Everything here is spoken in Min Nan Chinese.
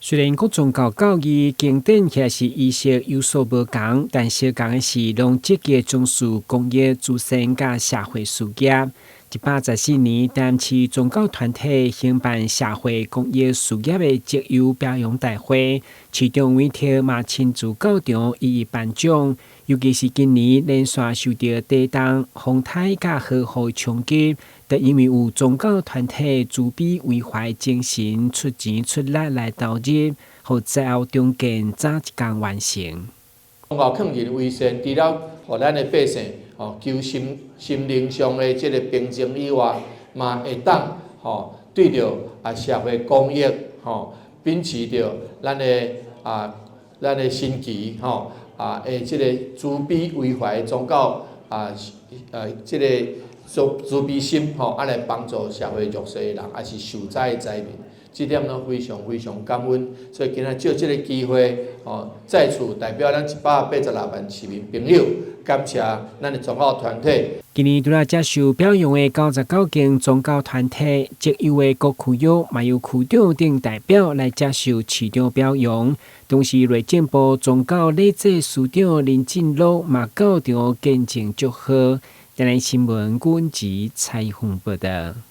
雖然各宗教教義經典或是儀式有所無仝，但相仝的是攏積極從事公益、慈善佮社會事業。114年，台南市宗教團體興辦社會公益事業的績優表揚大會，市長委託嘛親自到場一一頒獎。尤其是今年連續受著地動、風颱佮豪雨衝擊，就因為有宗教團體慈悲為懷精神出錢出力來投入，予災後重建早一工完成。宗教勸人為善，除了予咱的百姓吼求心心靈上的這个平靜以外，嘛會當吼對著社會公益吼，秉持著咱的心志吼的這个慈悲為懷宗教這个慈悲心吼，來幫助社會弱勢的人，抑是受災的災民，這點攏非常非常感恩。所以今仔借這个機會，吼，再次代表咱186萬市民朋友，感謝咱的宗教團體。今年除了接受表揚的99間宗教團體，績優的各區域嘛由區長等代表來接受市長表揚。同時，內政部宗教禮制司長林進樂嘛到場見證祝賀。台南新聞阮子採訪報導。